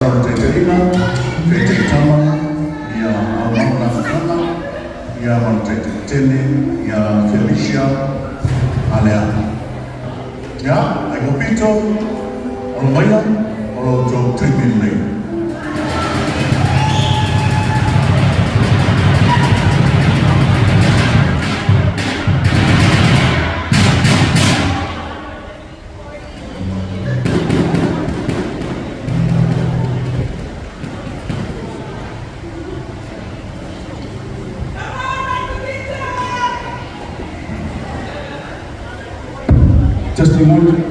Taitaiga, Taitaitama, ia Aumau ia ma le Taitaitene, ia Felicia Aleana. Ia, ai kopito, o lo maia, o lo tou taimi lenei. Testing one.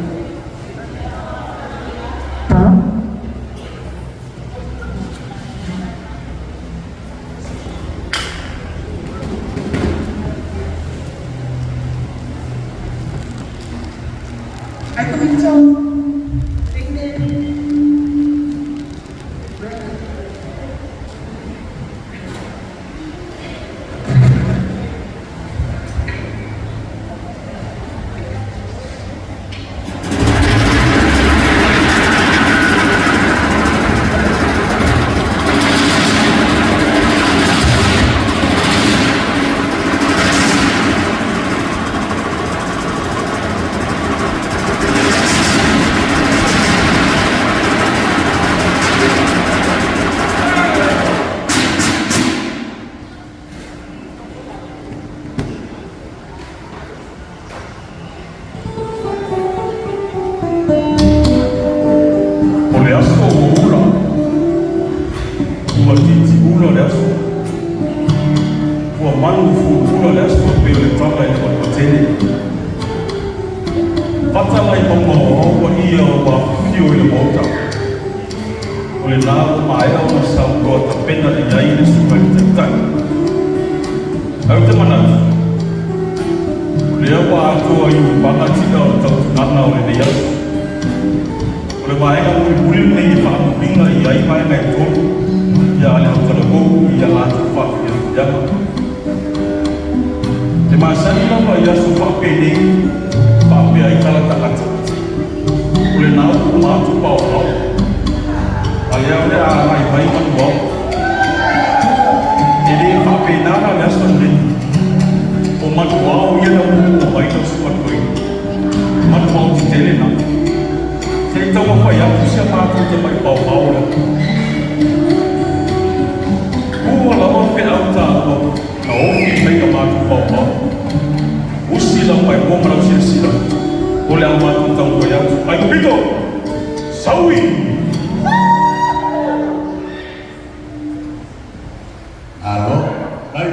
Ai kopito. Ding. Ready. O le aso ua ula, ua tiitiula le aso, ua manu fuluula le aso pei o le tala i le manuatele. Fata mai mauga o ao paia ua afifio i le Maota. O lena ua maea ona saunoa tapena i ai le susuga i le Taitai. Ae ou te manatu, o lea ua atoa i ulupaga tina o le tautunaga o lenei aso. O le vaega mulimuli lenei e faamuliga i ai vaega e tolu ia a le autalavou i a latou faafiafiaga. E masani lava i aso faapenei faapea ai tala tagata. O lena ua uma atu paopao. A lea o le a agai mai manuao. E le faapena la le aso lenei. O manuao ia na muamua mai lau susuga i le toeaina. Manuao tetele na. Se i taumafai atu si a matou tamai paopao lea. Ua lava feau taua na ofi mai ka matou paopao. Usi lau maimoa ma lau silasila, o le a matou taumafai atu. Ai kopito! Saui! Alo, ai.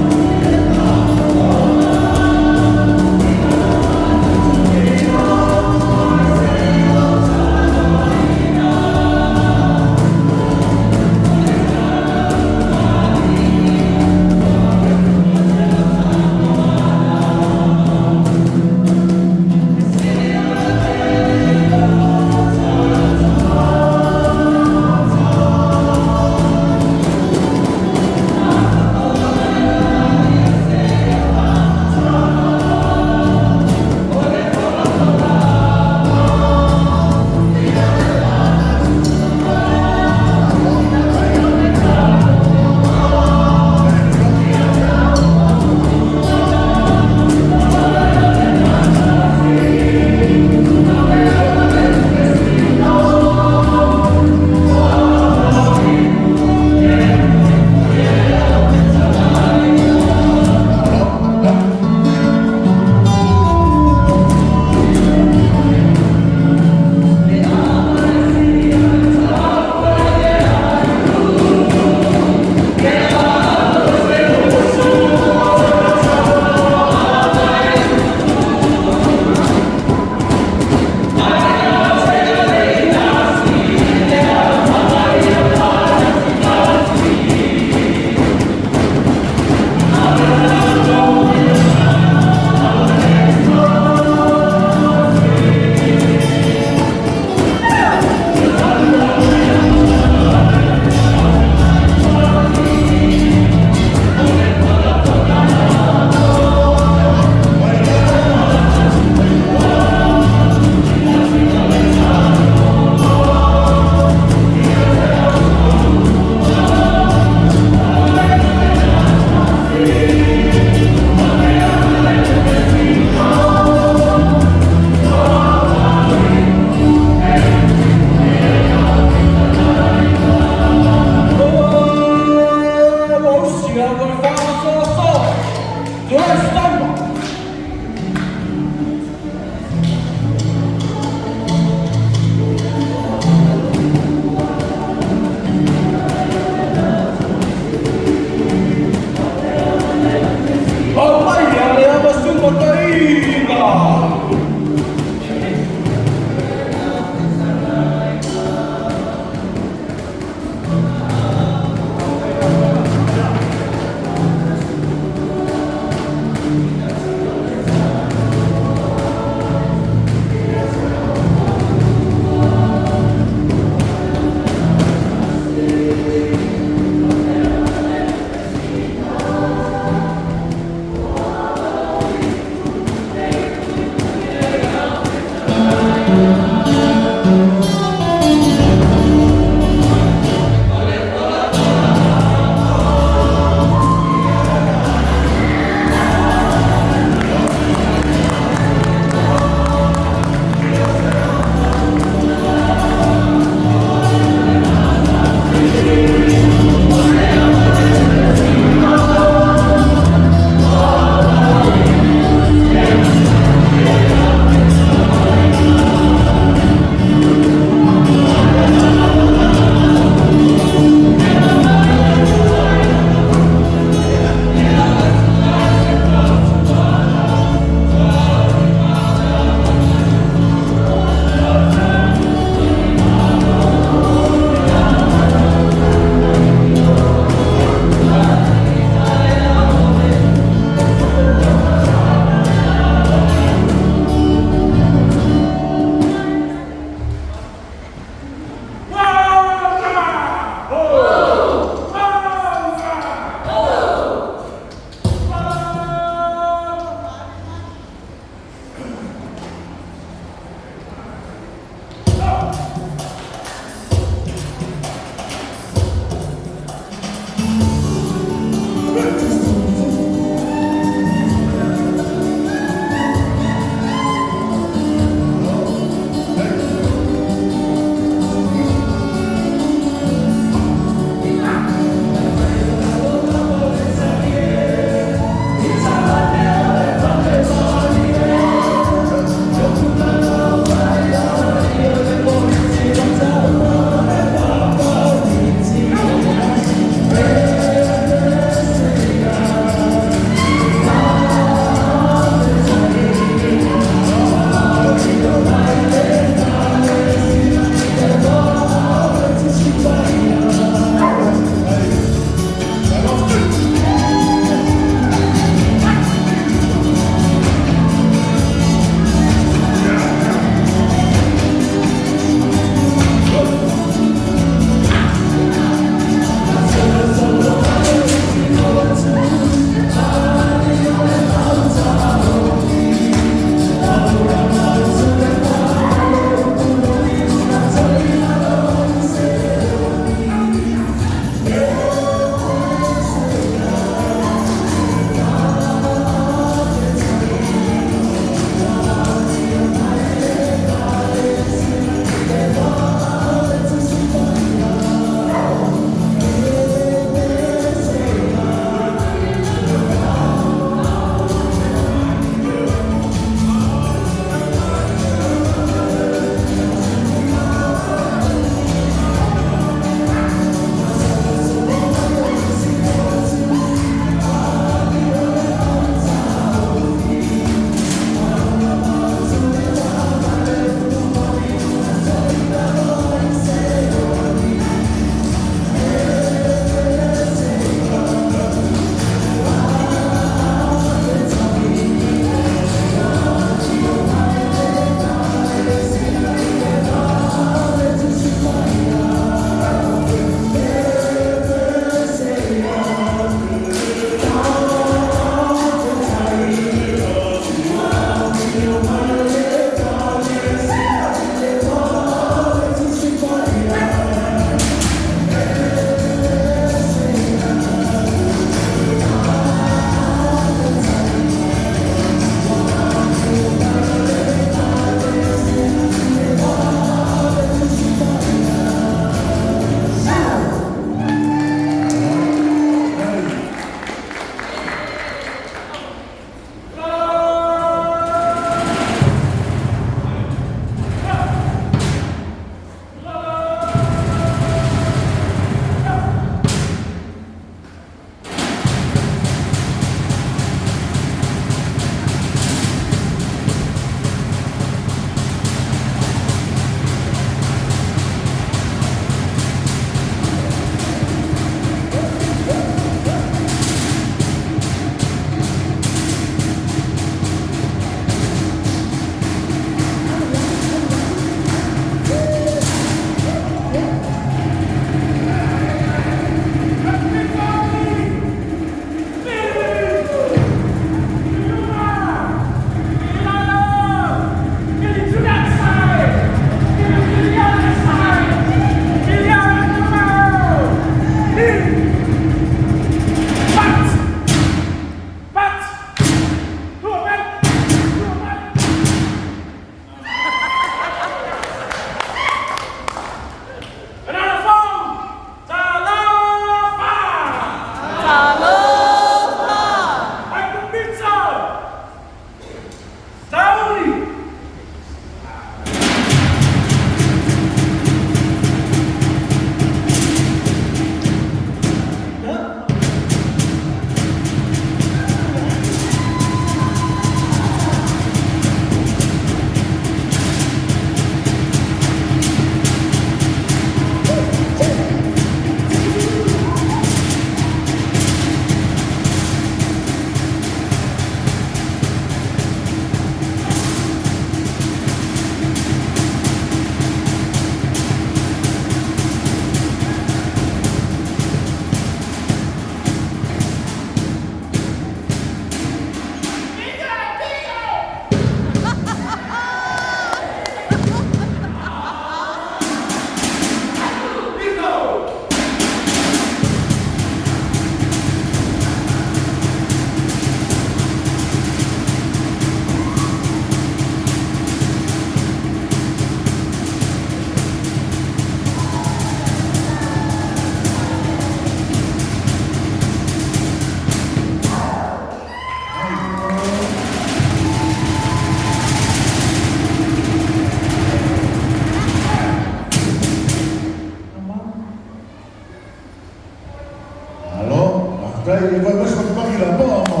le vaivasi makimaki la moa mo.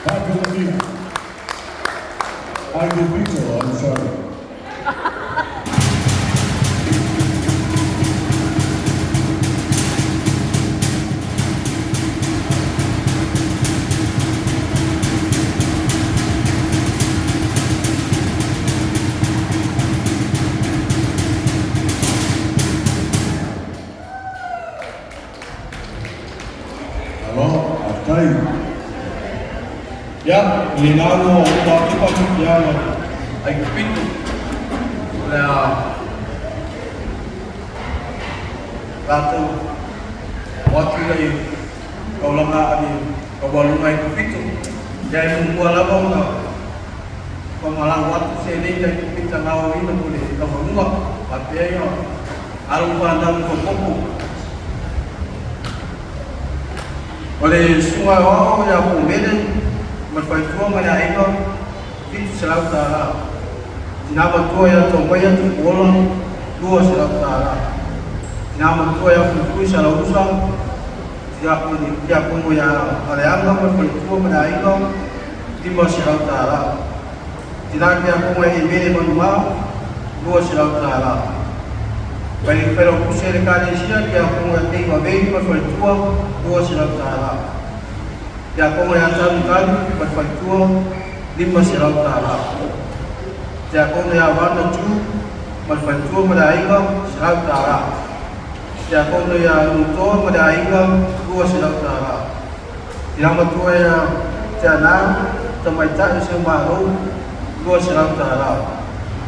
Michael Lamia. Michael Vito, I'm sorry. Malo, faafetai. Ia, o lena ua uma atu faamanuiaga a Aikupito, o le a latou o atu i le taulaga a le taualuga Aikupito. Ia, e muamua lava ona faamalau atu seleni a Aikupito na aoina mo le taualuga, faapea ia alo ma fanau i faaopoopo. O le susuga aoao ia Pomele ma le faletua ma le aiga, $700. Tina matua ia Tomaia Tupuola, $200. Tina matua ia Fuifui Salausa, tiakono ia Aleaga ma le faletua ma le aiga, $500. Tina tiakono ia Emele Manumā, $200. Mai le failautusi a le Ekalesia, tiakono ia Teiva Vei ma le faletua, $200. Tiakono ia Talutali ma le faletua, $500. Tiakono ia Vana Tu ma le faletua ma le aiga, $100. Tiakono ia Nutoa ma le aiga, $200. Tina matua ia Teana, tamaitai o Seumalo, $200.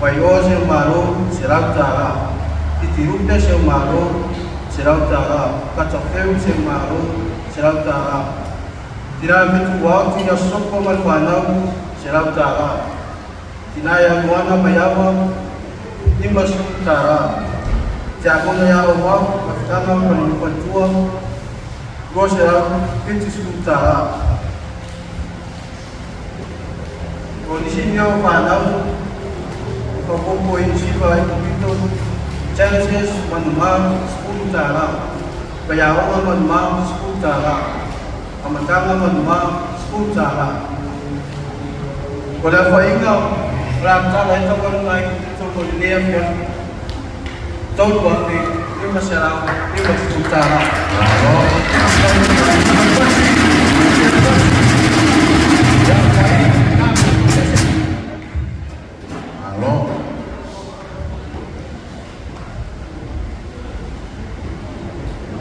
Vaioa Seumalo, $100. Titirupe Seumalo, $100. Katafeu Seumalo, $100. Tina Fetuao Tina Sopo ma le fanau, $100. Tina ia Moana Maiava, $50. Tiakono ia Omau Mafutaga ma le faletua, $270. O nisi mea o fanau o faaopoopo i siva ai Kopito, Genesis Manumā, $10. Vaiaoga Manumā, $10. Amataga Manumā, $10. O le aofaiga o le a tatala ai taualuga ai Kopito mo lenei afiafi, $3,550. Malo.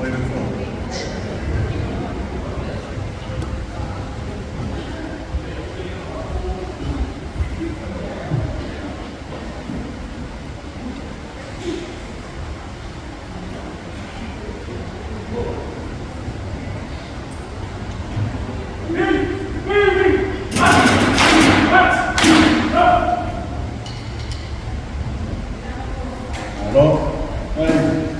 Wait a minute. Malo. Hey.